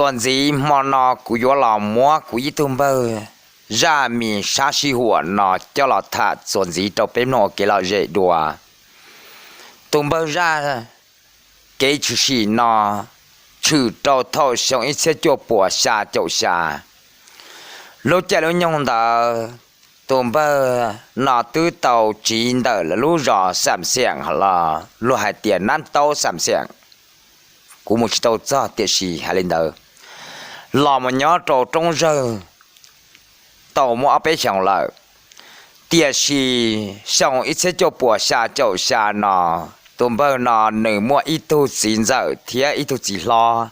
Txuas ntxiv hmo no kuv yuav los muab kuv ib tug npawg zaj mis sab sij huam no coj los tham txuas ntxiv rau peb mloog ua kev lom zem dua. Tus npawg zaj kev tshwm sim no tshwm rau thaum xyoo ib txhiab cuaj puas xya caum xya. Lub caij lub nyoog ntawd tus npawg no twb tau tsiv ntawm lawv lub zos Xam Xiam los luag hais tias Nab Taub Xam Xiam, kuv mus tsis tau txog tiam sis hais li ntawd, los mus nyob rau Roob Zawg tau muaj ob peb xyoos lawm. Tiam sis xyoo ib txhiab cuaj puas xya caum xya no, tus npawg no nws muaj ib tug txiv ntxawm thiab ib tug txiv hlob,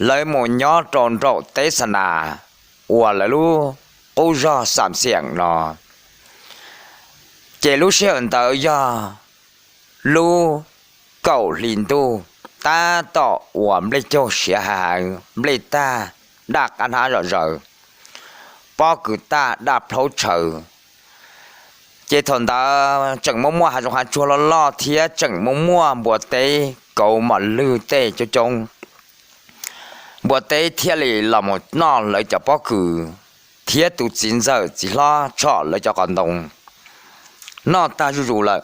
lawv mus nyob rau nraum teb xa nas uas lawv lub qub zog Xam Xiam no. Ces lub sij hawm ntawd yog lub kaum hli ntuj, tab tom uas nplej caug siav heev, nplej tag, daj qab hnab zom zaws, pob kws tag, daj plhaub tshaws. Ces thaum ntawd tseem muaj muaj hav zoov hav tsuag loj loj thiab tseem muaj muaj npua teb kauv mos lwj tej coob coob. Npua teb thiaj li los mus noj lawv cov pob kws thiab tus txiv ntxawm txiv hlob tshom lawv cov qos ntoo noj tag zuj zus lawm.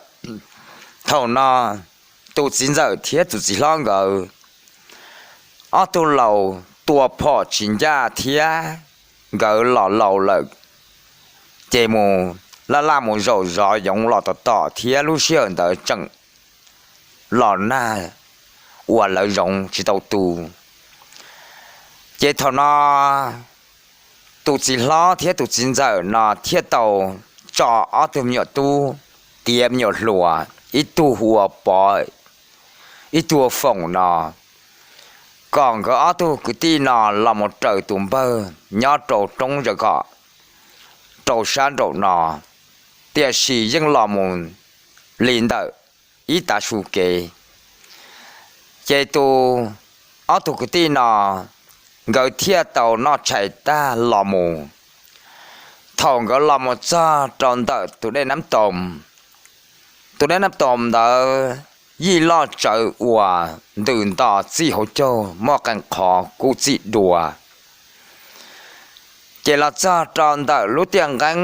Thaum no tus txiv ntxawm thiab tus txiv hlob nkawd ob tug laus tua phom tsis ncaj thiab nkawd los laus lawm, ces mus laj laj mus zaum zov yoov los tom tom thiab lub sij hawm ntawd tseem los nag uas lawv zoov tsis tau tu. Ces thaum no tus txiv hlob thiab tus txiv ntxawm no thiaj tau tso ob tug me nyuam tub tiav me nyuam hluas, ib tug hu ua Pov, ib tug hu ua Foom no, kom nkawd ob tug kwv tij no los mus raws tus npawg nyob rau Roob Zawg Khom rau sab nraum no. Tiam sis yeej los mus li ntawm ib tav su kev. Ces tus, ob tug kwv tij no nkawd thiaj tau noj tshais tag los mus. Thaum nkawd los mus txog rau ntawm tus dej Nab Toos, tus dej Nab Toos ntawd yij loj tsawv uas ntws nto txij hauv caug muaj qee qhov kub txij dua. Ces los txog rau ntawm lub tiaj nqeeb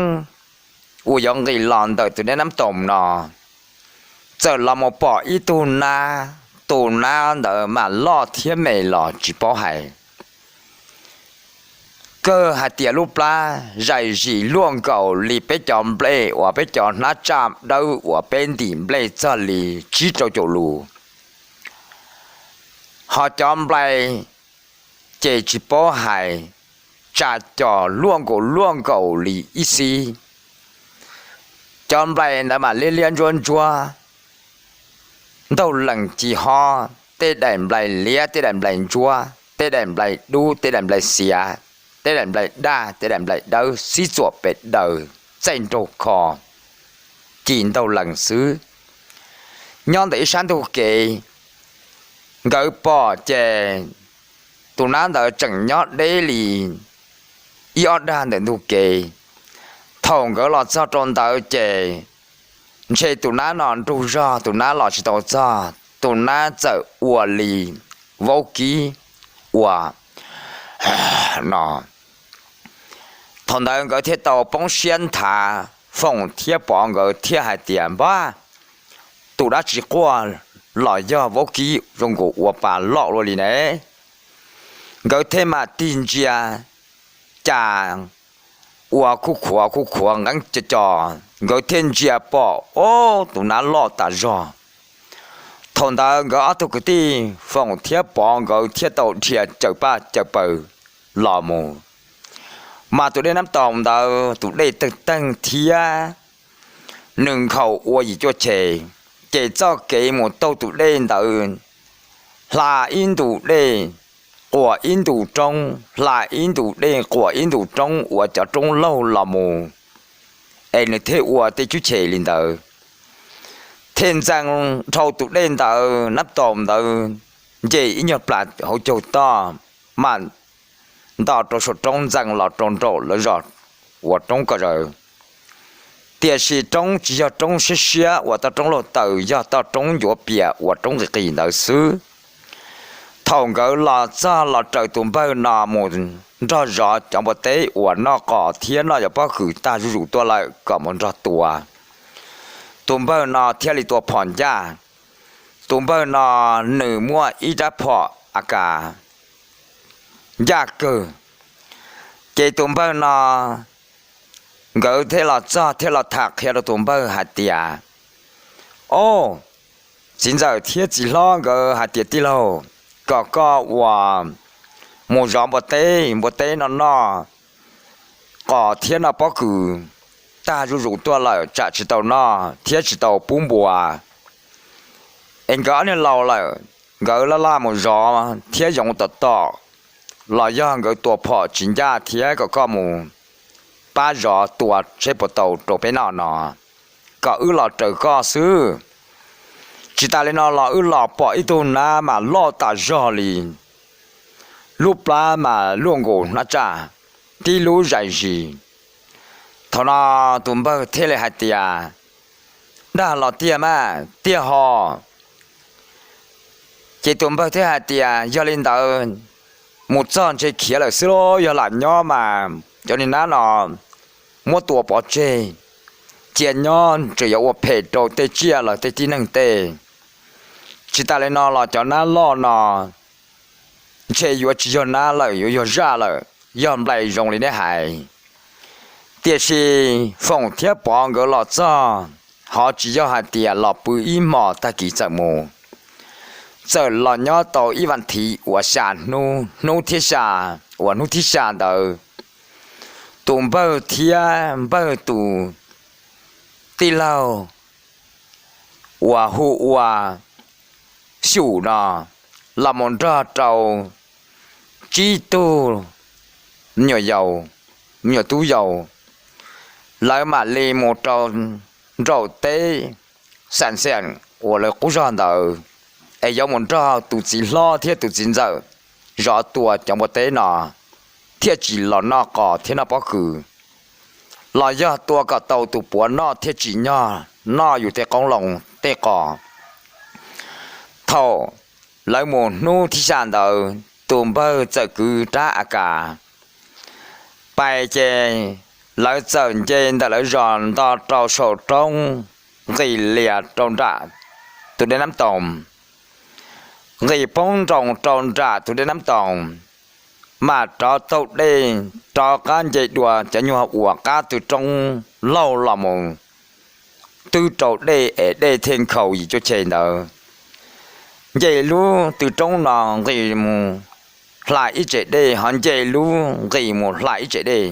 uas yuav nqis los ntawm tus dej Nab Toos no, txawm los mus pom ib tug nab, tus nab ntawd mas loj thiab me los tsis paub hais. Kawg hais tias lub plab zais zis luaj nkaus li peb cov nplej uas peb cov hnab tsaj dawb uas peb ntim nplej txog li tsib rau caum lus. Ho cov nplai ces tsis paub hais, tsa cos luaj nkaus luaj nkaus li ib xib. Cov nplai ntawd mas liab liab ntsuab ntsuab, ntaug lees ci hob, tej daim nplai liab, tej daim nplai ntsuab, tej daim nplai dub, tej daim nplai xiav, tej daim nplai daj, tej daim nplai dawb, xib txuam pes daws, txaij nraug kho, ci ntaug lees xwb. Nyob ntawm ib sab ntug kev, nkawd pom ces tus nab ntawd tseem nyob deb li ib ob dag ntawm ntug kev. Thaum nkawd los txog rau ntawd ces ntshe tus nab no nrug zog, tus nab los tsis tau txog, tus nab txawm ua li vaub kib ua no. Thaum ntawd nkawd thiaj tau poob siab nthav, Foom thiab Pov nkawd thiaj hais tias, Npab, tus dab tsi quaj los yog vaub kib zoo nkaus ua pa loj luaj li ne? Nkawd thiaj mam tig ntsia, cas ua khuj khuav khuj khuav nqeeb co co, nkawd thiaj ntsia pom, ob, tus nab loj tas zog. Thaum ntawd nkawd ob tug kwv tij Foom thiab Pov nkawd thiaj tau dhia caws paj caws paws los mus. Mas tus dej Nab Toos ntawd tus dej teeg teeg thiab nws nkhaus ua yim cuaj che, ces txoj kev mus taug tus dej ntawd hla ib ntu dej, quas ib ntu roob, hla ib ntu dej, quas ib ntu roob, ua cov roob laug los mus, es nws thiaj ua tej cub che li ntawd. Thiaj ntxees dhau tus dej ntawd, Nab Toos ntawd nce ib nyuag plas hauv caug toj, mam nto rau saum roob ntxees los rau nraum lawv zos ua roob ko zaws. Tiam sis roob tsis yog roob siab siab uas toj roob laug taws, yog toj roob ncuav pias uas roob nqis qis ntawd xwb. Thaum nkawd los txog los raws tus npawg no mus nrog zov cov npua teb uas noj qos thiab noj cov pob kws tag zuj zus tuaj lawm kom mus nrog tua. Tus npawg no thiaj li tua phom ncaj. Tus npawg no nws muaj ib rab phom a kas ncaj kawg. Ces tus npawg no, nkawd thiaj los txog thiaj los tham qhia rau tus npawg hais tias, Au, txiv ntxawm thiab txiv hlob nkawd hais tias, Tij laug, kom koj uas mus zov npua teb, npua teb no noj qos thiab noj pob kws tag zuj zus tuaj lawm tsam tsis tau noj thiab tsis tau pub npua. Es nkawd ob niag laus lawm, nkawd laj laj mus zov thiab yoov tom tom, los yog nkawd tua phom tsis ncaj thiab kom koj mus pab zov tua seb puas tau rau peb noj no, kom wb los raws koj xwb. Tsis tas li no los wb los pom ib tug nab mas loj tas zog li, lub plab mas luaj nkaus hnab tsaj, tib lub zais zis. Thaum no tus npawg thiaj li hais tias, Dag los tiag mas tiag ho. Ces tus npawg thiaj hais tias, Yog li ntawd mus txog ntshe khiav lawm xwb los yog lam nyob mas cov niag nab no muab tua pov tseg, cia nyob tseem yuav ua phem rau tej tsiaj los tej tib neeg tej. Tsis tas li no los cov nab loj no ntshe yuav tsis yog nab lawm, yuav yog zaj lawm, yog nplai zoo li neb hais. Tiam sis Foom thiab Pov nkawd los txog, ho tsis yog hais tias los pw ib hmos tag kis txawm mus, txawm los nyob tau ib vas thiv uas xya hnub, hnub thib xya, uas hnub thib xya ntawd tus npawg thiab npawg tus tij laug uas hu ua Xyum no los mus nrog rau tsib tug me nyuam yaus, me nyuam tub yaus, lawv mam li mus rau nraum teb Xam Xeem uas lawv qub zog ntawd, es yuav mus nrog tus txiv hlob thiab tus txiv ntxawm zov tua cov npua teb no, thiaj tsis los noj qos thiab noj pob kws, los yog tua kom tau tus puav noj thiaj tsim nyog noj yus tej qoob loo tej qos. Thaum lawv mus hnub thib xya ntawd, tus npawg txawm kwv rab a kas pais ces lawv txawm nce ntawm lawv zos nto rau saum roob, nqis lias rau nram tus dej Nab Toos, nqis poob nroos rau nram tus dej Nab Toos, mam rov taug dej, rov qab nce dua cov nyuag uas qab tw roob laug los mus twb rau dej es dej thiaj nkhaus yim cuaj che ntawd. Nce lub tw roob no nqis mus hla ib tse dej, ho nce lub nqis mus hla ib tse dej,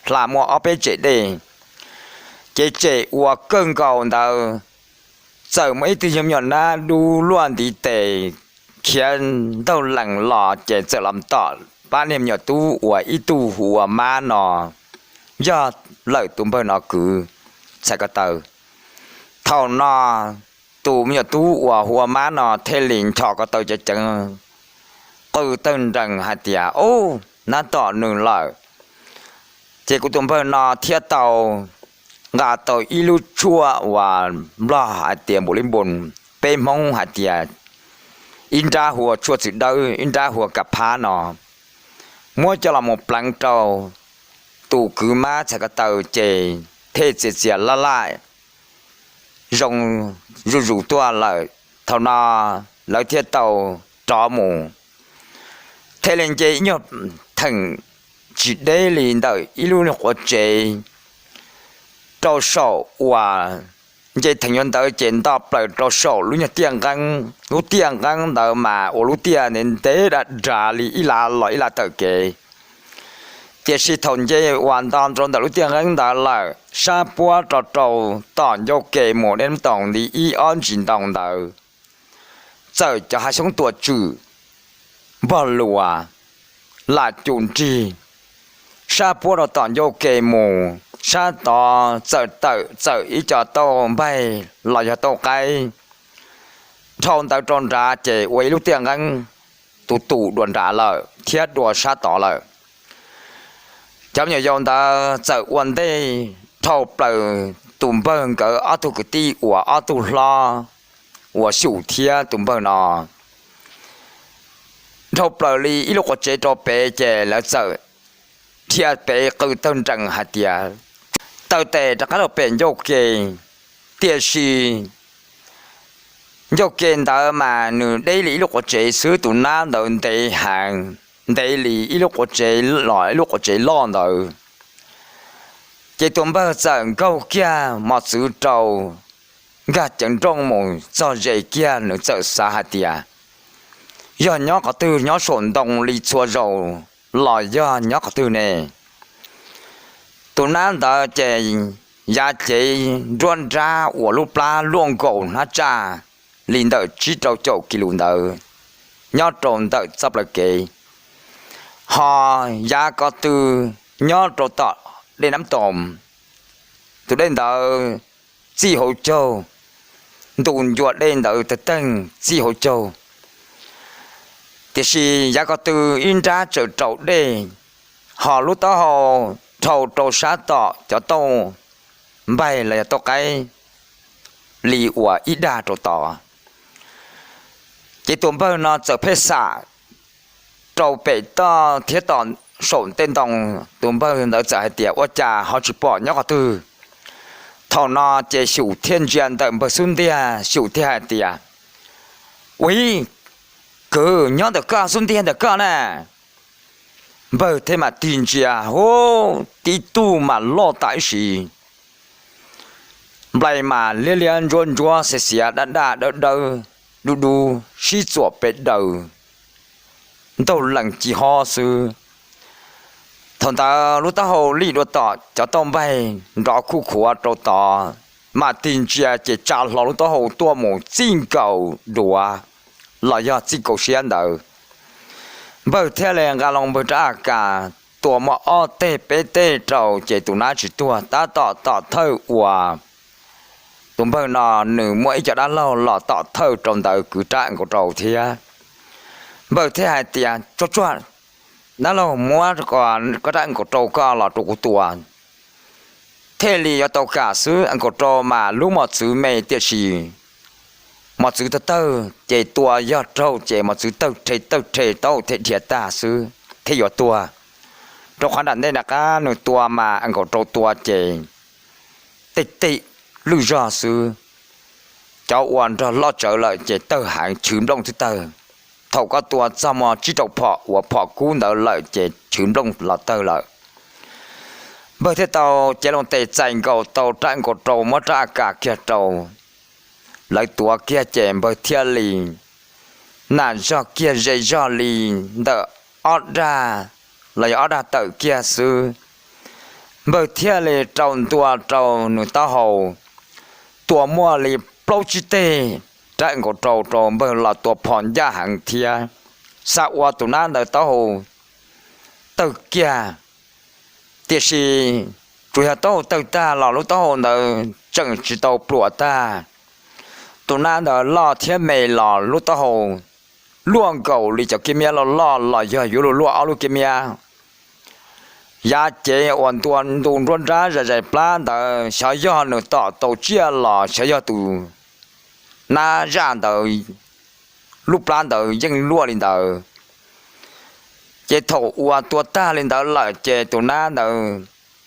hla muaj ob peb tse dej. Ces tsem uas kawg nkaus ntawd txawm muaj ib tug yawg me nyuam nab dub luaj ntiv tes khiav ntaug lees los ces txawm los tom pab niag me nyuam tub uas ib tug hu ua Mab no, yog lawm tus npawg no kwv txhais ko taw. Thaum no tus me nyuam tub uas hu ua Mab no thiaj li nchos ko taw ceev ceev, qw tawg nrees hais tias, Ub, nab tom nws lawm. Ces kuv tus npawg no thiaj tau nqa tau ib lub tshuaj uas Nplog hais tias npum li npun, peb Hmoob hais tias ib nrab hu ua tshuaj txwm dawb, ib nrab hu ua kas phab no, muab coj los mus pleev rau tus kwv Mab txhais ko taw ces thiaj txias txias laj laj zoo zuj zus tuaj lawm. Thaum no lawv thiaj tau rov mus, thiaj li nce ib nyuag theem tsis deb li ntawm ib lub niag quav tsev rau saum uas nce theem yuav ntawd ces nto plaws rau saum lub nyuag tiaj nqeeb. Lub tiaj nqeeb ntawd mas ua lub tiaj ntev ntev dav dav li ib lav los ib lav tawm kev. Tiam sis thaum nce uas nto rau ntawm lub tiaj nqeeb ntawd lawm, sab puab rau rau tom ncauj ke mus dej Nab Toos nti ib ob ntsis ntoo ntawd, txawm cov hav xyoob tuam tswm npog luas lam cum nrig, sab puab rau tom ncauj ke mus, sab tod txawm tawm txawm ib co tauj npaig los yog tauj qaib. Dhau ntawd rau nrad ces ua ib lub tiaj nqeeb tus tus dua nrad lawm thiab dua sab tod lawm. Cov me nyuam yaus ntawd txawm ua ntej dhau plaws tus npawg nkawd ob tug kwv tij uas ob tug hlob uas Xyum thiab tus npawg no dhau plaws li ib lub quav tsev rau pem ces lawv txawm dhia pem qw tawg nrees hais tias taw tes rov qab rau pem ncauj ke. Tiam sis ncauj ke ntawd mas nws deb li ib lub quav tsev xwb, tus nab ntawd ntev heev, ntev li ib lub quav tsev los ib lub quav tsev loj ntawd. Ces tus npawg txawm nkaug kiag mos txwv rau, nkag ceev nrooj mus txog ze kiag, nws txawm xav hais tias, yog nyob qhov twg, nyob saum ntoo li txhua zaus los yog nyob qhov twg ne? Tus nab ntawd ces yav cev nruab nrab uas lub plab luaj nkaus hnab tsaj li ntawm tsib rau caum kis lus ntawd nyob rau ntawm txoj plaws kev, ho yav ko tw nyob rau tom dej Nab Toos. Tus dej ntawd txij hauv caug, ntu ncua dej ntawd tawg teeg txij hauv caug. Tiam sis yav ko tw ib nrab tsaws rau dej, ho lub taub hau dhau rau sab tom cov tauj npaig los yog tauj qaib li uas ib dag rau tod. Ces tus npawg no txawm pheej xam rau pem toj thiab tom saum tej ntoo. Tus npawg ntawd txawm hais tias, ua cas ho tsis pom nyob qhov twg? Thaum no ces Xyum thiaj ntsia ntawm npawg xub ntiag, Xyum thiaj hais tias, ua ib kwv, nyob ntawm koj, xub ntiag ntawm koj na. Npawg thiaj mam tig ntsia, hu, tib tug mas loj tas ib si, nplai mas liab liab ntsuab ntsuab, xiav xiav, daj daj dawb dawb, dub dub, sib txuam pes daws, ntaug lees ci hob xwb. Thaum ntawd lub taub hau lij dua tom cov tauj npaig nrov khuj khuav rau tod, mam tig ntsia ces tsa hlo lub taub hau tuaj mus txij nkaus duav los yog txij nkaus siab ntawd. Npawg thiaj li nqa loo npawg rab a kas tua muaj ob teg peb teg rau ces tus nab tsis tuag. Tab tom tom thawj uas tus npawg no nws muaj ib co dab laug los tom thawj rau ntawd kwv rab nkaus rau thiab. Npawg thiaj hais tias, tsuag tsuag, dab laug, muab koj rab nkaus rau koj los rau kuv tua. Thiaj li yuav tau kam xwb, nkaus rau mas lub mos txwv me tiam sis mos txwv tawg tawg ces tua yog raug ces mos txwv tawg rhe tawg rhe taub hau thiaj dhia tag xwb thiaj yuav tuag. Rau qhov nram ntej nram qab nws tua mas nkaus rau tua ces tej tej lwj zog xwb, cov uas nrog loj tsawv lawm ces tawg heev, chwv nplooj twb tawg. Thaum koj tua txog mos tsib rau phom uas phom kub ntawd lawm ces chwv nplooj los tawg lawm. Npawg thiaj tau cev loo tes txais nkaus tau rab nkaus rau, muab rab a kas kiag rau lawv tuav kiag ces npawg thiaj li nam zog kiag ze zog li ntawm ob dag los yog ob dag tawm kiag xwb. Npawg thiaj li rau ntua rau nws taub hau, tua muaj li plaub tsib teg rab nkaus rau rau npawg los tua phom ncaj heev thiab. Xav ua tus nab ntawd taub hau tawg kiag, tiam sis tsuas yog taub hau tawg tag los lub taub hau ntawd tseem tsis tau pluam tag. Tus nab ntawd loj thiab me los lub taub hau luaj nkaus li cov kiab miab loj loj los yog yuav luag luaj ob lub kiab miab. Yav cev uas ntua ntu nruab nrab zais zais plab ntawd xyov yog nws tom tau tsiaj los xyov yog tus nab zaj ntawd lub plab ntawd yeej luaj li ntawd. Ces thaum uas tua tag li ntawd lawm ces tus nab ntawd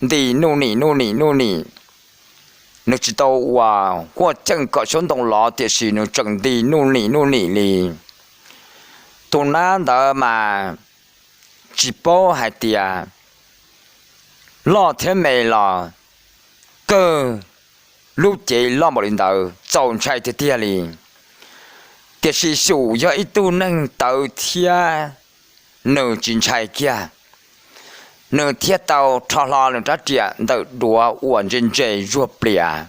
nti nuj nim nuj nim nuj nim. Nws tsis tau uas huaj cheej kom xyoob ntoo lov tiam sis nws tseem nti nuj nim nuj nim li. Tus nab ntawd mas tsis paub hais tias loj thiab me los kawg lub cev loj npaum li ntawd txaus ntshai tiag tiag li. Tiam sis Xyum yog ib tug neeg tawv thiab nws tsis ntshai kiag, nws thiaj tau rho hlo nws rab riam ntawm duav uas ntse ntse zuag plias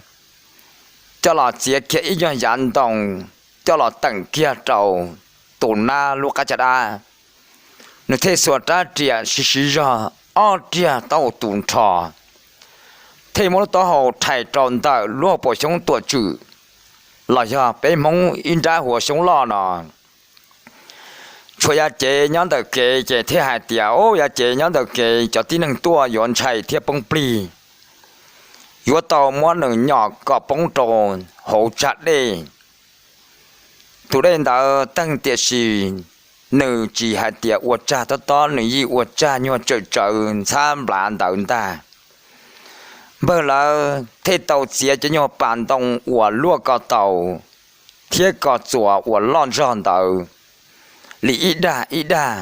coj los txiav kiag ib nyuag yav ntoo coj los teem kiag rau tus nab lub qab caj dab. Nws thiaj xuas rab riam siv siv zog ob riag taub hau tu nrho, thiaj muab lub taub hau rhais rau ntawm lub hauv paus xyoob tuam tswm los yog peb Hmoob ib nrab huas xyoob loj no. Tshuav yav cev nyob ntawm kev ces thiaj hais tias, o, yav cev nyob ntawm kev cov tib neeg tuaj yuav ntshai thiab poob plig, yuav tau muab nws nyom kom poob rau hauv tsag dej. Tus dej ntawd teeg tiam sis nws tsis hais tias ua tsag tob tob, nws yeej ua tsag nyuag tsawm tsawv ntxhab nplav ntawd ntag. Npawg lawv thiaj tau txiav cov nyuag pas ntoo uas luaj ko taus thiab ko txuas uas loj zog ntawd li ib dag ib dag.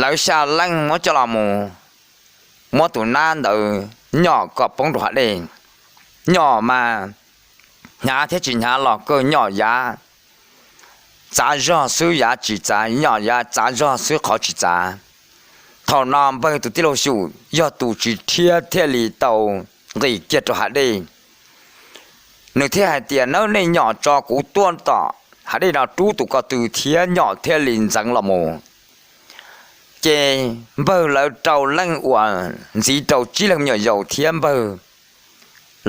Lawv xya leej muab coj los mus muab tus nab ntawd nyom kom poob rau hav dej. Nyom mas hnyav thiab tsis hnyav los kawg, nyom yav txav zog xwb, yav tsis txav, nyom yav txav zog xwb, qhov tsis txav. Thaum no npawg tus tij laug Xyum yog tus tsis rhiab thiaj li tau nqis kiag rau hav dej. Nws thiaj hais tias, Nawb, nej nyom tso kuv tuaj tom hav dej no rub tus ko tw thiab nyom thiaj li ntxeev los mus. Ces npawg lawv rau leej uas ntxiv rau tsib leeg me nyuam yaus thiab npawg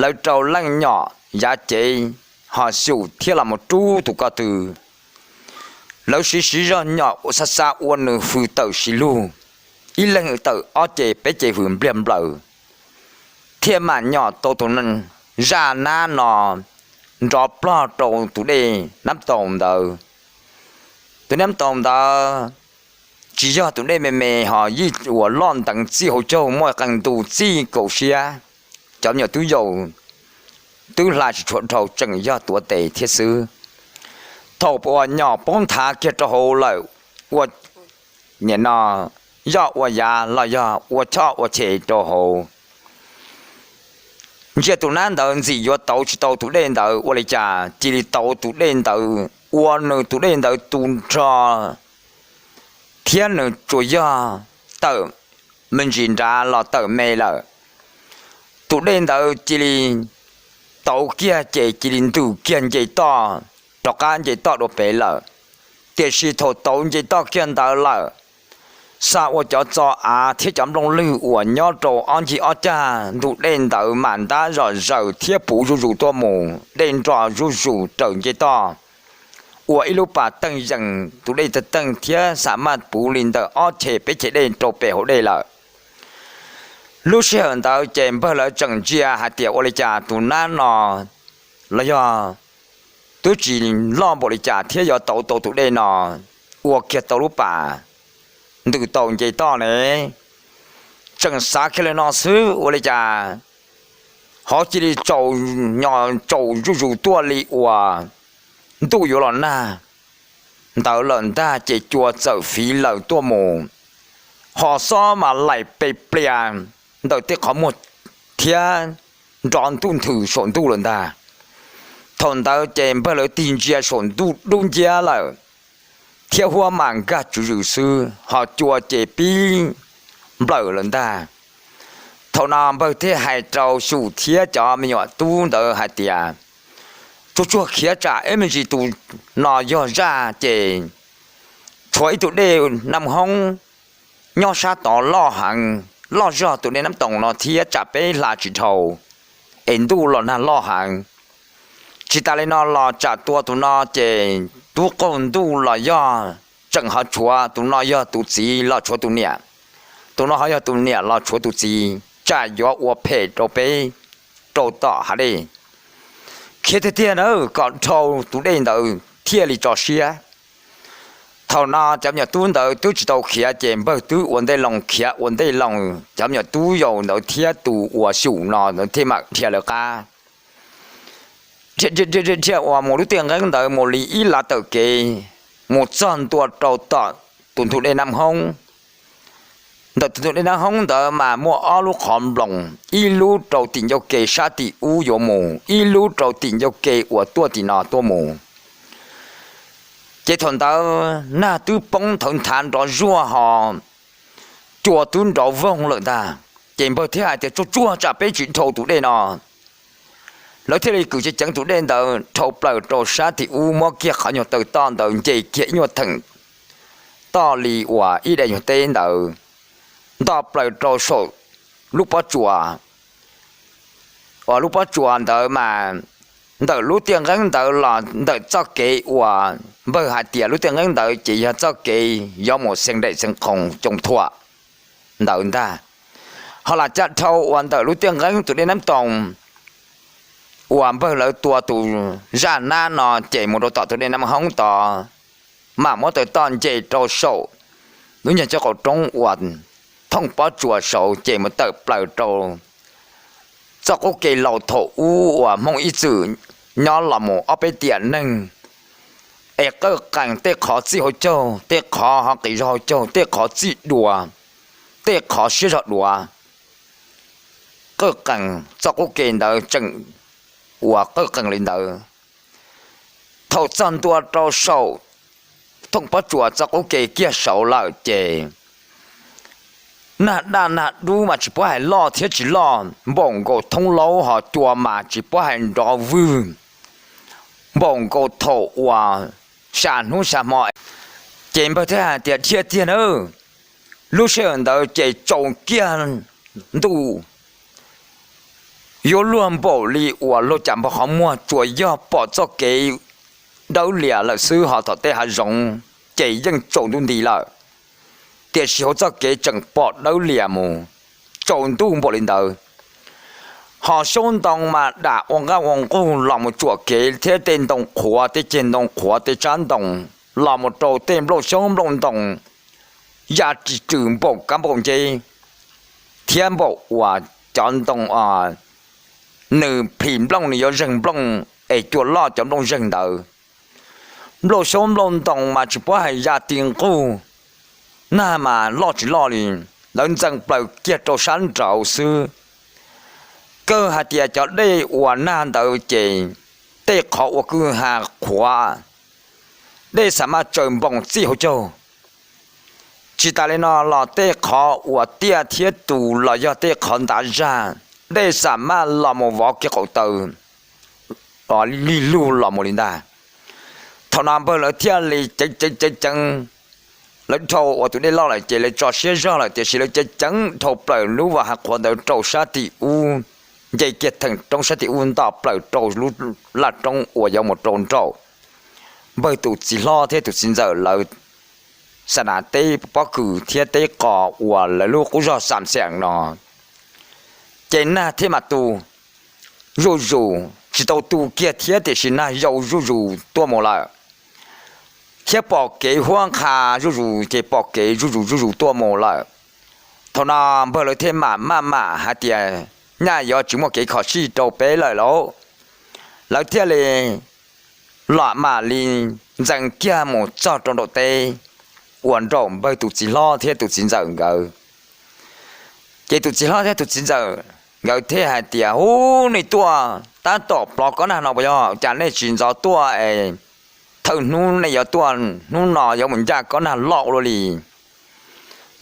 lawv rau leej nyom yav cev ho Xyum thiab los mus rub tus ko tw. Lawv siv siv zog nyom xa xa ua nws hws tawm si lug, ib leeg tawm ob ce peb ce hws npliag nplaws, thiaj mam nyom tau tus zaj nab no nrov plog rau tus dej Nab Toos ntawd. Tus Nab Toos ntawd tsis yog tus dej me me ho yeej uas loj nteev txij hauv caug muaj qee ntu txij kaum siab, cov me nyuam tub yaus twb hla tsis tshua dhau, tseem yog tuav tes thiab xwb. Thaum uas nyom poob nthav kiag rau hauv lawm, ua nim no yoj ua yav los yog ua choj ua che rau hauv, ntsia tus nab ntawd ntxim yuav tauv tsis tau tus dej ntawd ua li cas cia li tauv tus dej ntawd ua nws tus dej ntawd tu nrho, thiab nws tsuas yog tawm me ntsis nrad los tawm me lawm. Tus dej ntawd cia li tauv kiag ces cia li ntws kiag nce toj, rov qab nce toj dua pem lawm. Tiam sis thaum tauv nce toj kiag ntawd lawm, xa ua cov txo av thiab cov nplooj lwg uas nyob rau ob ncig ob cag ntug dej ntawd mas ntab zom zaws thiab puv zuj zus tuaj mus, dej nro zuj zus raws nce toj, ua ib lub pas teej yees tus dej teej teej thiab xa maj puv li ntawm ob che peb che dej rau pem hauv dej lawm. Lub sij hawm ntawd ces npawg lawv tseem ntsia hais tias ua li cas tus nab no los yog twb tsis loj npaum li cas thiab yuav tauv tau tus dej no ua kiag tau lub pas ntws tau nce toj ne. Tseem xav kiag li no xwb ua li cas ho cia li tsaus, nyom tsaus zuj zus tuaj li uas ntuj yuav los nag ntawd lawm ntag, ces cua txawm fiv lawm tuaj mus, ho xob mas laim pe plias ntawm tej qhov muag thiab nrov ntuj nthwm saum ntuj lawm ntag. Thaum ntawd ces npawg lawv tig ntsia saum ntuj dub nciab lawm, thiab huab mas nkag tswv zws xwb, ho cua ces pib nplawm lawm ntag. Thaum no npawg thiaj hais rau Xyum thiab cov me nyuam tub ntawd hais tias, Tsuag tsuag khiav tsam ib me ntsis tus no yog zaj ces tshuav ib tug dej Naj Hoob nyob sab tod loj heev, loj zog tus dej Nab Toos no thiab tsam peb hla tsis dhau es ntuj los nag loj heev. Tsis tas li no los tsam tua tus no ces tub qaug ntuj los yog tseem ho tshuav tus no yog tus txiv los tshuav tus niam, tus no ho yog tus niam los tshuav tus txiv, tsam yuav ua phem rau peb rau tom hav dej. Khiav tiag tiag na kom dhau tus dej ntawd thiaj li tso siab. Thaum no cov me nyuam tub ntawd twb tsis tau khiav ces npawg twb ua ntej loo khiav ua ntej loo, cov me nyuam tub yau ntawd thiab tus uas Xyum no thiaj mam dhia lawv qab, dhia uas mus lub tiaj nqeeb ntawd mus li ib lav tawm kev, mus txog ntua rau tom tus ntug dej Nab Hoob. Ntawm tus ntug dej Nab Hoob ntawd mas muaj ob lub qhov nploos, ib lub rau tim ncauj ke sab tim ub yuav mus, ib lub rau tim ncauj ke uas tuaj tim no tuaj mus. Ces thaum ntawd nag twb poob nthawv nthav nrov zuaj ho cua twb nrov voog lawm ntag. Ces npawg thiaj hais tias, Tsuag tsuag tsam peb tsis dhau tus dej no. Lawv thiaj li kwv ceev ceev tus dej ntawd dhau plaws rau sab tim ub, muab kiag qhov nyuag taw toj ntawd nce kiag ib nyuag theem toj li uas ib daim nyuag teb ntawd, nto plaws rau saum lub pob tsuas. Uas lub pob tsuas ntawd mas ntawm lub tiaj nqeeb ntawd los ntawm txoj kev uas npawg hais tias lub tiaj nqeeb ntawd ces yog txoj kev yuav mus Xeev Daim Xeev Khoom Coos Thuam ntawd ntag. Ho lam caj dhau uas ntawm lub tiaj nqeeb tus dej Nab Toos uas npawg lawv tua tus zaj nab no ces mus rau tom tus dej Nab Hoob tod, mam muab taws toj nce rau saum lub nyuag cov qaum roob uas thooj pob tsuas saud ces mus tawm plaws rau txoj qub ke laus thaum ub uas Hmoob ib txwm nyob los mus ob peb tiam neeg, es qawj qees tej qhov txij hauv caug, tej qhov ho qis zog hauv caug, tej qhov txij dua, tej qhov siab zog dua. Qawj qees txoj qub ke ntawd tseem uas qawj qees li ntawd. Thaum txog ntua rau saum thooj pob tsuas txoj qub ke kiag saud lawm ces nag daj nag dub mas tsis paub hais loj thiab tsis loj, npaum nkaus thoob laub, ho cua mas tsis paub hais nrov vwg, npaum nkaus thaum uas xya hnub xya hmo. Ces npawg thiaj hais tias dhia tiag na, lub sij hawm ntawd ces tsaus kiag ntuj yuav luag npaum li uas luag cas npog qhov muag, tsuas yog pom txoj kev dawb lias lawm xwb, ho tom tej hav zoov ces yeej tsaus ntuj nti lawm, tiam sis hauv txoj kev tseem pom dawb lias mus tsaus ntuj npaum li ntawd. Ho xyoob ntoo mas dam ua nqaj ua nqug los mus tsuam kev thiab tej ntoo qhuav, tej ceg ntoo qhuav, tej tsab ntoo los mus rau tej nplooj xyoob nplooj ntoo ya ris rws npaum kab npaum nceb, thiab npaum uas cov ntoo nws phim nplooj nws yuav zeeg nplooj es cua loj cov nplooj zeeg ntawd. Nplooj xyoob nplooj ntoo mas tsis paub hais ya ti nquj, nag mas loj tsis loj li, lawv ntxees plaws kiag rau sab nraud xwb. Kawg hais tias cov dej uas nag ntawd ces tej qhov uas kwj ha qhuav, dej xam maj tsaws npoos txij hauv caug. Tsis tas li no los tej qhov uas tiaj thiab tus los yog tej qhov ntav zaj, dej xam maj los mus vov kiag qaum taw lig lug los mus li ntag. Thaum no npawg lawv thiaj li ceev ceev ceev ceev, lawv dhau ua tus dej loj lawm ces lawv tso siab zog lawm, tiam sis lawv ceev ceev dhau plaws lub vaj hav qhuav ntawd rau sab tim ub, nce kiag theem roob sab tim ub nto plaws rau lub laj roob uas yuav mus rau nraum npawg tus txiv hlob thiab tus txiv ntxawm lawv xa nas teb pob kws thiab teb qos uas lawv lub qub zog xam xeem no. Ces nag thiaj mam tu zuj zus, tsis tau tu kiag thiab tiam sis nag yau zuj zus tuaj mus lawm, thiab pom kev huab nqha zuj zus ces pom kev zuj zus zuj zus tuaj mus lawm. Thaum no npawg lawv thiaj mam maj mam hais tias nyaj yuav tsis muaj kev kho sij rau peb lawm lauj. Lawv thiaj li los mam li ntxeev kiag mus txog rau nraum teb uas nraum npawg tus txiv hlob thiab tus txiv ntxawm nkawd. Ces tus txiv hlob thiab tus txiv ntxawm nkawd thiaj hais tias, Ub, nej tuaj tab tom plov kob nag no puas yog? Cas nej tsis ntxov tuaj es thawj hnub nej yuav tuaj, hnub no yuav mus ncaj kob nag loj ua luaj li.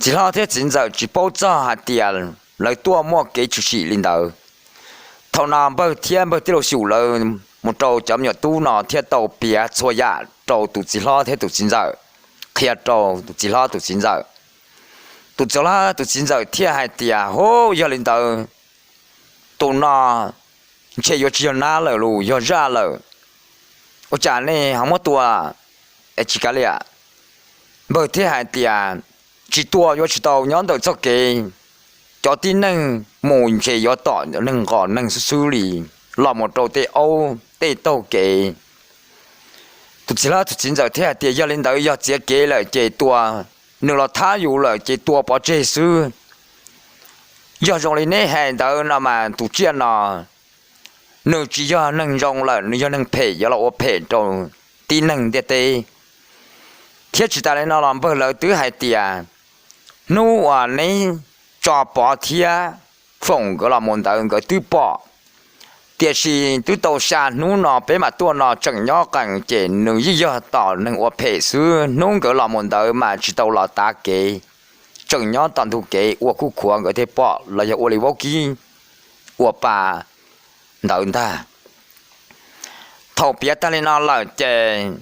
Txiv hlob thiab txiv ntxawm tsis paub txog hais tias lawv tuaj muaj kev tshwm sim li ntawd. Thaum no npawg thiab npawg tij laug Xyum lawv mus rau cov me nyuam tub no thiaj tau piav txhua yam rau tus txiv hlob thiab tus txiv ntxawm, qhia rau tus txiv hlob tus txiv ntxawm. Tus txiv hlob tus txiv ntxawm thiaj hais tias, Hu, yog li ntawd tus no ntshe yuav tsis yog nab lawm los yog zaj lawm. Ua cas nej ho muab tua es tsis kav liam? Npawg thiaj hais tias, Tsis tua yuav tsis tau, nyob ntawm txoj kev cov tib neeg mus ntshe yuav tom neeg nqos neeg xwb xwb li, los mus rau tej aub tej taug kev. Tus txiv hlob tus txiv ntxawm thiaj hais tias, Yog li ntawd yog txiav kev lawm ces tua, nws los thab yus lawm ces tua pov tseg xwb. Yog zoo li neb hais ntawd no mas tus tsiaj no nws tsis yog neeg zoo lawm, nws yog neeg phem yuav los ua phem rau tib neeg ntiaj teb. Thiab tsis tas li no los npawg lawv twb hais tias hnub uas neb tso Pov thiab Foom nkawd los mus ntawd nkawd twb pom, tiam sis twb tau xya hnub no peb mam tuaj no tseem nyob qees ces nws yeej yog tom neeg ua phem xwb. Hnub nkawd los mus ntawd mas tsis tau los tav kev, tseem nyob tom ntug kev ua kuj khuav nkawd thiaj pom los yog ua li vaub kib ua pa ntawd ntag. Thaum piav tag li no lawm ces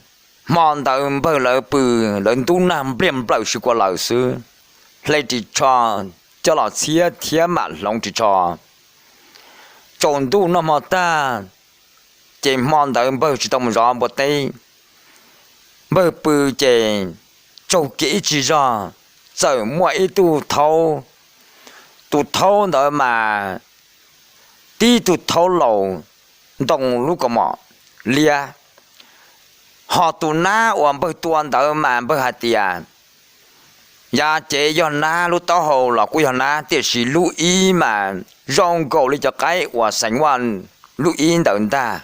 hmo ntawd npawg lawv pw, lawv ntub nag npliag nplawm si kua lawm xwb, hle ris tsho coj los txhiab thiab mam hloov ris tsho. Tsaus ntuj noj hmo tag ces hmo ntawd npawg tsis tau mus zov npua teb. Npawg pw ces tsaug kiag ib tsig zog, txawm muaj ib tug thaub. Tus thaub ntawd mas tib tug thaub laus ntoo lub kaus mom liab, Ho tus nab uas npawg tua ntawd mas npawg hais tias, yav cev yog nab, lub taub hau los kuj yog nab, tiam sis lub ib mas zoo nkaus li cov qaib uas xeev vaj lub ib ntawd ntag.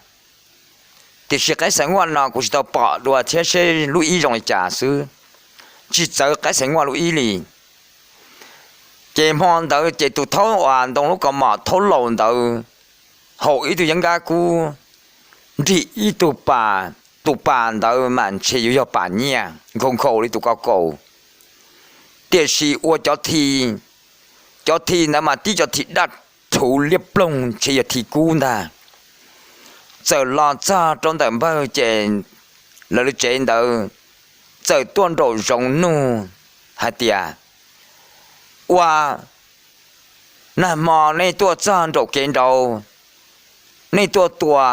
Tiam sis qaib xeev vaj no kuv tsis tau pom dua thiab seb lub ib zoo li cas xwb, tsis txawv qaib xeev vaj lub ib li. Ces hmo ntawd ces tus thaub uas ntoo lub kaus mom thaub laus ntawd haus ib tug yeeb nkab kub, nrig ib tug pas, tus pas ntawd mas ntshe yuav yog pas nyiaj nkhaus nkhaus li tus ko kaus. Tiam sis ua cov thi, cov thi ntawd mas tib cov thi daj rhuv liab ploog, ntshe yog thi kub ntag. Txawm los txog rau ntawm npawg ces lawv lub tsev ntawd txawm tuaj nraum zoov nug hais tias, ua, nag hmo nej tuaj txog nraum kev nraud, nej tuaj tua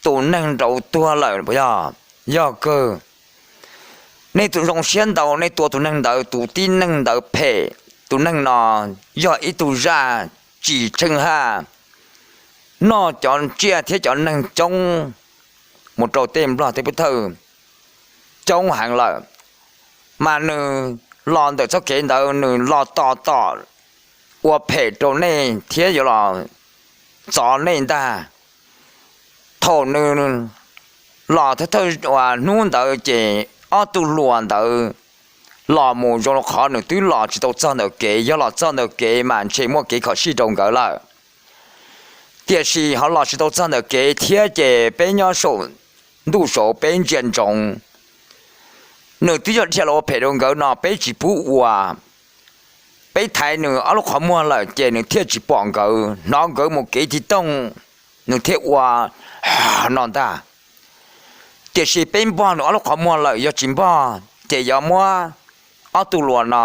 tus neeg nraud tuag lawm puas yog? Yog kawg. Nej tus zoo siab ntau, nej tua tus neeg ntawd, tus tib neeg ntawd phem. Tus neeg no yog ib tug zaj tsis tsheej haj, noj cov tsiaj thiab cov neeg coob mus rau tej nplog tej pub thawj coob heev lawm. Mas nws los ntawm txoj kev ntawd nws los tos tom ua phem rau nej thiab yuav los txov nej ntag. Thaum nws los thawj thawj uas hnub ntawd ces ob tug hluas ntawd los mus zoo li qhov nws twb los tsis tau txog ntawm kev, yog los txog ntawm kev mas ntshe muaj kev khom sij rau nkawd lawm. Tiam sis ho los tsis tau txog ntawm kev thiab ces peb nyob saum ntuj saud peb ntsia ntsoov, nws twb yog dhia los ua phem rau nkawd no peb tsis pub ua. Peb thaiv nws ob lub qhov muag lawm ces nws thiaj tsis pom nkawd, hnov nkawd mus kev tig tooj, nws thiaj ua no ntag. Tiam sis peb npog nws ob lub qhov muag lawm, yog tsis npog ces yuav muab ob tug hluas no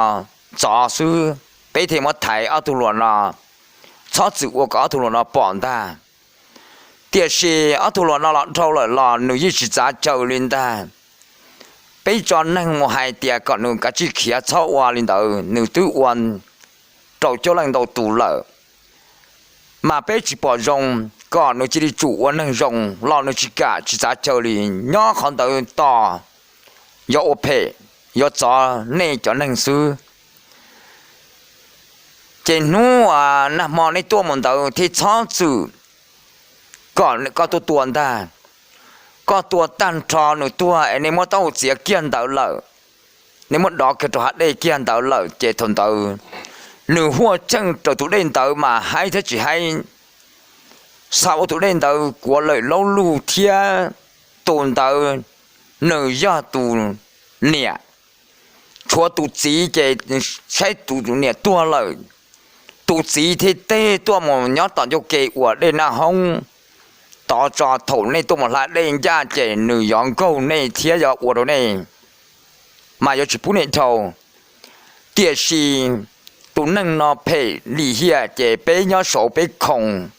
txov xwb, peb thiaj muab thaiv ob tug hluas no, txhob txwm ua kom ob tug hluas no pom ntag. Tiam sis ob tug hluas no los dhau lawm los nws yeej tsis txav caw li ntag. Peb tso neeg mus hais tias kom nws kav tsij khiav, txhob ua li ntawd, nws twb ua rau coob leej ntau tus lawm. Mas peb tsis pom zoo, kom nws cia li tsum ua neeg zoo los nws tsis kam, tsis txav caw li. Nyob qhov ntawd tos, yuav ua phem, yuav txov nej cov neeg xwb. Ces hnub nag hmo nej tuaj mus ntawd thiaj txhob txwm kom koj tuaj tua ntag. Koj tua tag nrho nws tuag es nej muab taub hau txiav kiag ntawd lawm, nej muab dov kiag rau hav dej kiag ntawd lawm ces thaum ntawd nws huaj cheej raws tus dej ntawd mas haib thiab tsis haib, xa ua tus dej ntawd kuav lawm laub lug thiab. Tus ntawd nws yog tus niam, tshuav tus txiv ces saib tus niam tuag lawm, tus txiv thiaj teg tuaj mus nyob tom ncauj ke uas dej naj hoob, tov tso thaum nej tuaj mus hla dej ncaj ces nws yuav nkaug nej thiab yuav ua rau nej, mas yuav tsis pub nej dhau. Tiam sis tus neeg no phem lim hiam ces peb nyob saud peb khoom,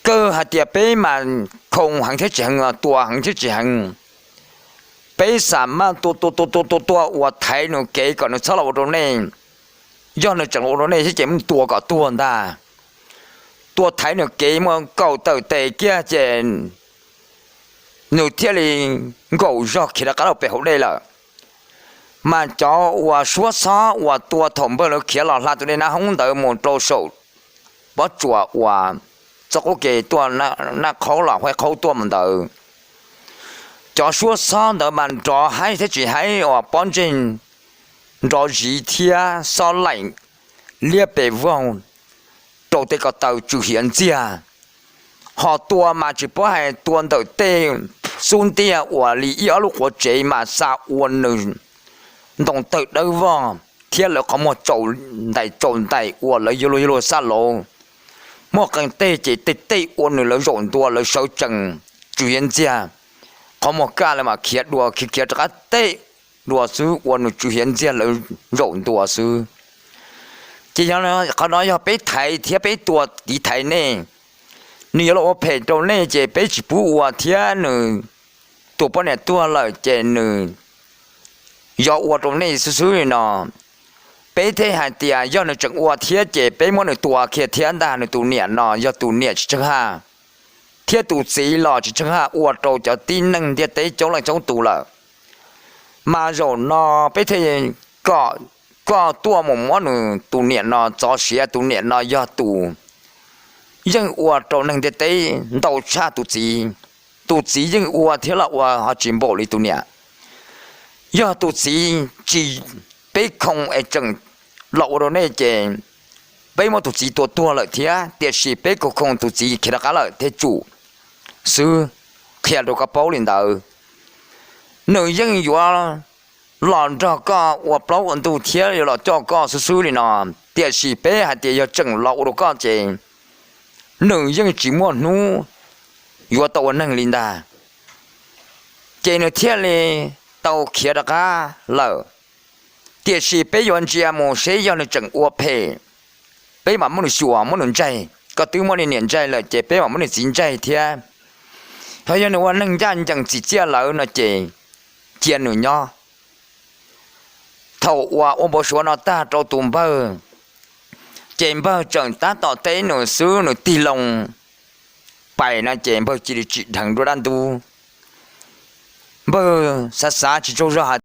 kawg hais tias peb mas khoom heev thiab tsis heev, tua heev thiab tsis heev. Peb xam maj tua tua tua tua tua tua uas thaiv nws kev kom nws txhob los ua rau nej. Yog nws tseem los ua rau nej thiab ces mus tua kom tuag ntag. Tua thaiv nws kev muaj kaum tawm tes kiag ces nws thiaj li nkaum zog khiav rov qab los pem hauv dej lawm. Mas cov uas suab xob uas tua thaum npawg lawv khiav los hla tus dej naj hoob ntawd mus rau saum pob tsuas uas txoj qub ke tuaj Naj Qhaub los Huaib Qhaub tuaj mus ntawd, cov suab xob ntawd mas nrov haib thiab tsis haib uas pob ntseg nrov ziv thiab xob laim liab pes vog rau tej ko taw tsw hiav ntxiag. Ho tua mas tsis paub hais tua ntawm tej xub ntiag uas li ib ob lub quav tsev mas xa ua nws ntoo tawg dawb vog thiab lawv qhov muag tsaus ntais tsaus ntais uas lawv yuav luag yuav luag xab lauv. Muaj qee teg ces tej tej ua nws lawv zaum ntua lawv sawv tsees tsw hiav ntxiag, qhov muag kaj lawv mam khiav dua khiav khiav rov qab tej dua xwb ua nws tsw hiav ntxiag lawv zaum ntua xwb. Ces qhov no yog peb thaiv thiab peb tua tiv thaiv nej. Nws yuav los ua phem rau nej ces peb tsis pub ua thiab nws tus poj niam tuag lawm ces nws yuav ua rau nej xwb xwb li no. Peb thiaj hais tias yog nws tseem ua thiab ces peb muab nws tua kiag thiab ntag. Nws tus niam no yog tus niam tsis tsheej haj, thiab tus txiv los tsis tshee haj ua rau cov tib neeg ntiaj teb coob leej coob tus lawm. Mas zaum no peb thiaj kom koj tuaj mus muab nws tus niam no txov siav. Tus niam no yog tus yeej ua rau neeg ntiaj teb ntau tshaj tus txiv. Tus txiv yeej ua thiab los ua ho tsis npaum li tus niam. Yog tus txiv tsis, peb khoo es tseem los ua rau nej ces peb muab tus txiv tua tuag lawm thiab, tiam sis peb khoo khoo tus txiv khiav rov qab lawm thiaj tsum xwb. Qhia rau koj paub li ntawd. Nws yeej yuav los nrog koj ua plaub ua ntug thiab yuav los coj koj xwb xwb li no, tiam sis peb hais tias yog tseem los ua rau koj ces nws yeej tsis muaj hnub yuav tau ua neeg li ntag. Ces nws thiaj li tau khiav rov qab lawm. Tiam sis peb yuav ntsia mus seb yog nws tseem ua phem, peb mam muab nws xyuas muab nws ntsaig. Koj twb muab niam ntsaig lawm ces peb mam muab nws txiv ntsaig thiab. Ho yog nws ua neeg ncaj ncees txim txiaj lawm no ces cia nws nyob. Thaum uas ua npau suav no tag rau tus npawg, ces npawg tseem tab tom teb nws xwb, nws tig loo pais no ces npawg cia li tsim dheev dua dab ntub. Npawg xav xav tsis tsaug zog,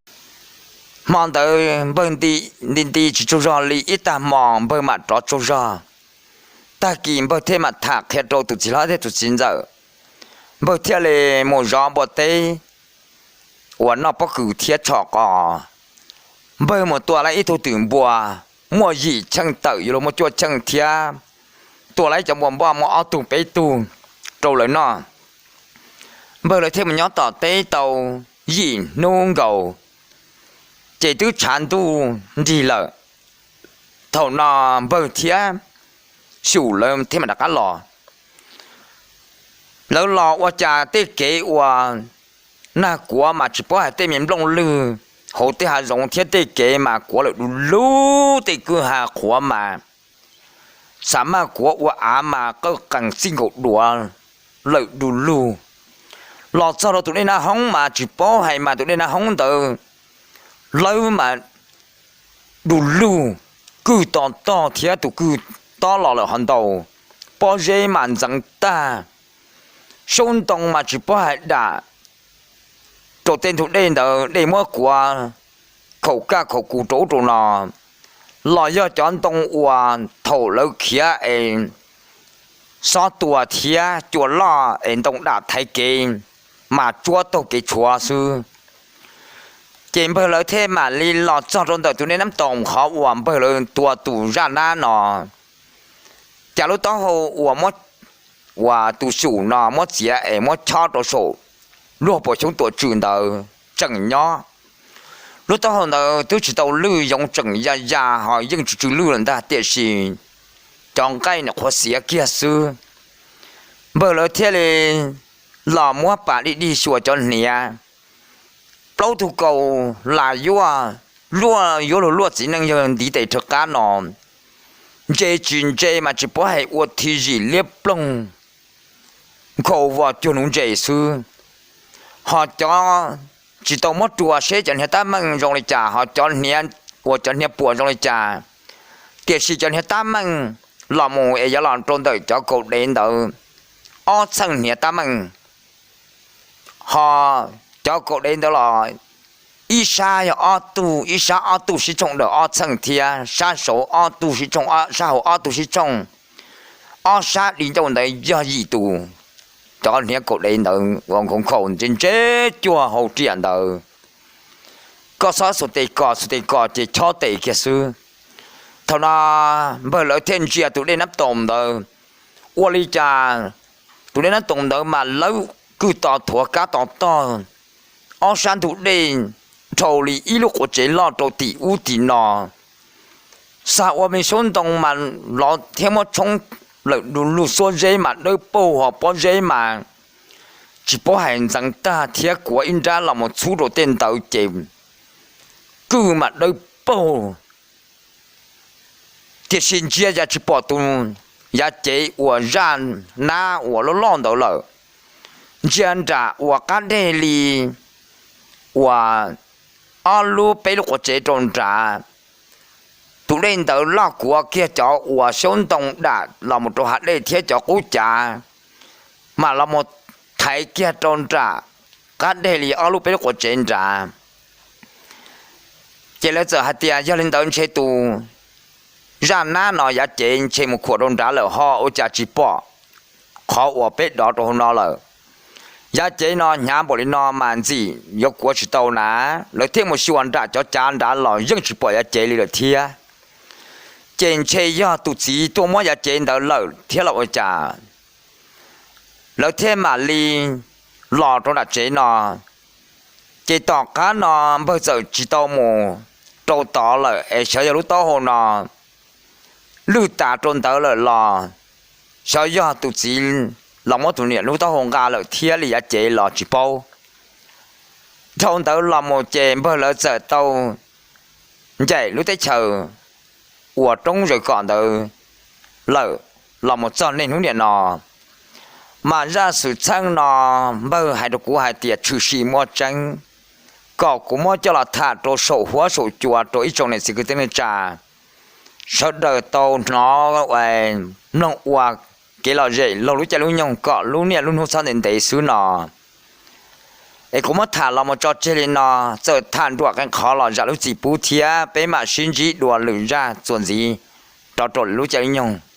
hmo ntawd npawg nti nti tsis tsaug zog li ib tag hmo npawg mam rov tsaug zog. Tag kis npawg thiaj mam tham qhia rau tus txiv hlob thiab tus txiv ntxawm. Npawg thiaj li mus zov npua teb uas noj pob kws thiab tshom qos. Npawg mus tua lawm ib tug twm npua muaj yim cheej tawm yuav luag muaj cuaj cheej thiab, tua lawm cov npua npoj muaj ob tug peb tug rau lawv noj. Npawg lawv thiaj mus nyob tom teb tau yim hnub nkaus, ces twb tshav ntuj nrig lawm. Thaum no npawg thiab Xyum lawv thiaj mam rov qab los. Lawv los ua cas tej kev uas nag kuav mas tsis paub hais tej me nplooj lwg hauv tej hav zoov thiab tej kev mas kuav lawm du lug, tej kwj ha qhuav mas xav maj kuav ua av mas qawj qees txij nkaus duav lawm du lug. Los txog rau tus dej Nab Hoob mas tsis paub hais mas tus dej Nab Hoob ntawd lawv mas du lug, kwj to tog thiab tus kwj tob los lawm ho ntau, pob zeb mas ntxeev tag. Xyoob ntoo mas tsis paub hais dam rau tej ntug dej ntawd, dej muab kuav khaum kaj khaum kus rau ub rau no, los yog cov ntoo uas thaum lawv khiav es xob tua thiab cua loj es ntoo dam thaiv kev mas tsuab taug kev tshuav xwb. Ces npawg lawv thiaj mam li los txog rau ntawm tus dej Nab Toom qhov uas npawg lawv tua tus zaj nab no. Cas lub taub hau uas muab, uas tus Xyum no muab txiav es muab chob rau saum luag puas xyoob tuam tswm ntawd tseem nyob. Lub taub hau ntawd twb tsis tau lwj, yoov tseem ya ya ho yeej tsw tsw lwj lawm ntag, tiam sis cov nqaij nws qhuav xiav kiag xwb. Npawg lawv thiaj li los muab pas dig dig xyuas cov hniav, plaub tug kaus las yuaj, luaj yuav luag luaj txiv neej yawg ntiv tes rhawv qab no, ntse tsis ntse mas tsis paub hais ua thi zim liab ploog nkhaus vos cuag nuv ntses xwb. Ho cov tsis tau muab rua seb cov hniav tab meeg zoo li cas, ho cov hniav uas cov hniav puas zoo li cas, tiam sis cov hniav tab meeg los mus es yuav los rau ntawm cov kaus dev ntawd ob txheej hniav tab meeg. Ho cov kaus dev ntawd los ib sab yog ob tug, ib sab ob tug sib tshooj daws ob txheej thiab, sab saud ob tug sib tshooj, sab hauv ob tug sib tshooj, ob sab di ncauj ntawd yog yim tus. Cov hniav kaus dev ntawd uas nkhaus nkhaus ntse ntse cuag hau riam ntawd, koj txhob xuas tes kos, xuas tes kos ces chob tes kiag xwb. Thaum no npawg lawv thiaj ntsia tus dej Nab Toom ntawd, ua li cas tus dej Nab Toom ntawd mas lawv kwj to thuav kab to tog, ob sab ntug dej dhau li ib lub quav tsev loj rau tim ub tim no. Xag ua me xyoob ntoo mas lov thiab muab tshoob lawm du lug, xuab zeb mas dawb paug, ho pob zeb mas tsis paub hais ntxeev tag thiab kuav ib nrab los mus txhub rau tej ntawd ces kwj mas dawb paug. Tiam sis ntsia cas tsis pom tus yav cev uas zaj nab uas loj loj ntawd lawm. Ntsia nram uas qab deg li uas ob lub peb lub quav tsev rau nrad, tus dej ntawd loj kuav kiag cov uas xyoob ntoo dam los mus rau hav dej thiab cov qub cav mam los mus thaiv kiag rau nram qab deg li ob lub peb lub quav tsev nrad. Ces lawv txawm hais tias yog li ntawd ntshe tus zaj nab no yav cev ntshe mus khuam rau nrad lawm ho ua cas tsis pom qhov uas peb dov rau hauv no lawm. Yav cev no hnyav npaum li no mas ntxim yuav kuav tsis tau na. Lawv thiaj mus xyuas nram cov cav nrad los yeej tsis pom yav cev li lawm thiab. Ces ntshe yog tus txiv tuaj muab yav cev ntawd lawm thiab los ua cas. Lawv thiaj mam li los rau nram tsev no. Ces tom qab no npawg txawm tsis tau mus rau tod lawm es xyov yog lub taub hau no lwj tas rau ntawd lawm los xyov yog tus txiv los muab tus niam lub taub hau nqa lawm thiab li yav cev los tsis paub. Dhau ntawd los mus ces npawg lawv txawm tau ncaim lub teb chaws uas roob zaws kom ntawd lawm los mus txog niaj hnub niam no. Mas zaj xwm txheej no npawg hais rau kuv hais tias tshwm sim muaj tseeb, kom kuv muab coj los tham rau saum huab saum cua rau ib tsoom niam txiv kwv tij neej tsa sawv daws tau hnov mloog ua kev lom zem laug lub caij lub nyoog kom lub niaj lub hnub txhob ntev ntev xwb no. Es kuv muab tham los mus tso tseg li no, txawm tham nruam qee qhov los zam lub txim pub thiab peb mam sib ntsib dua lwm zaj txuas ntxiv rov rau lwm lub caij lub nyoog.